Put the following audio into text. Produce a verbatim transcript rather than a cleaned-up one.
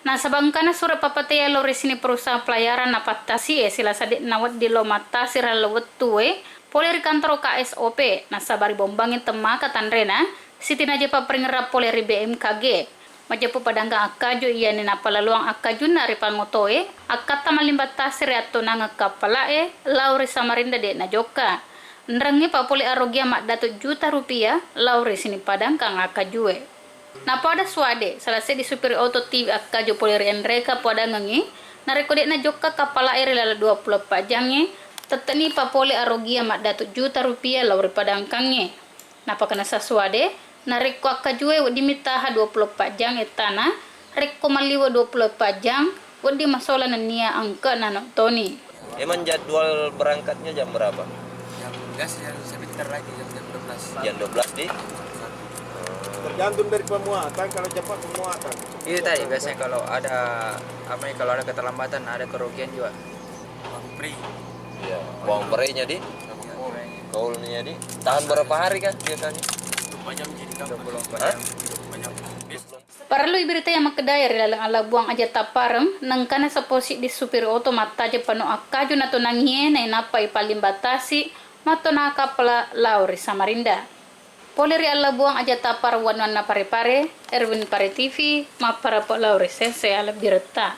Nasaba engkana sure' pappatea lao ri sining perusahaan pelayaran napattasi e silasa de' nawedding lao mattasi ri laleng wettue pole ri kantoro K S O P, nasaba ribombangngi temmaka tanrena, sitinaja papparingerrang pole ri B M K G. Majeppu padangkang akkaju iyani napalaloang akkajunna ri pangotoe, akkatta mallimbang tasi ri attonangeng kappala'e lao ri Samarinda de' najokka. Enrengnge papole arogiang maddatu juta rupiah lao ri sining padangkang akkajue. Napada Suade, sala seddi supiri oto tiwi akkaju pole ri Enreka, poadangengngi, narekko de' najokka kappala'e ri laleng duappulo eppa jangnge, tette'ni papole arogiang maddatu juta rupiah lao ri padangkangnge. Napakanessa Suade, narekko akkajue wedding mittaha duappulo eppa jang ettana, rekko malliwe duappulo eppa jang, wedding masolang nennia engka nanottoni. Emang jadwal berangkatnya jam berapa? Jam, biasa jam sebentar lagi, jam, jam dua belas. Jam dua belas di? Tergantung dari pemuatan, kalau cepat pemuatan. Iya, tadi biasanya kalau ada, apa ya, kalau ada keterlambatan, ada kerugian juga. Bawang pre. Iya, bawang pre jadi? Bawang pre. Kaulnya jadi? Tahan berapa hari kan biasanya? Dua puluh empat jam. Hah? Dua puluh empat jam. Parellu ibiritai makkedae ri laleng allabuang aja tappareng, nengkana seppo siddi supiri oto mattajeng pano akkaju natonangie nainappa ipallimbatasi mattonaka pela lao ri Samarinda. Pole ri allabuang aja tappareng wanuanna Pare-Pare, Erwin Pare T V, mapparapo lao ri sese alebbiretta.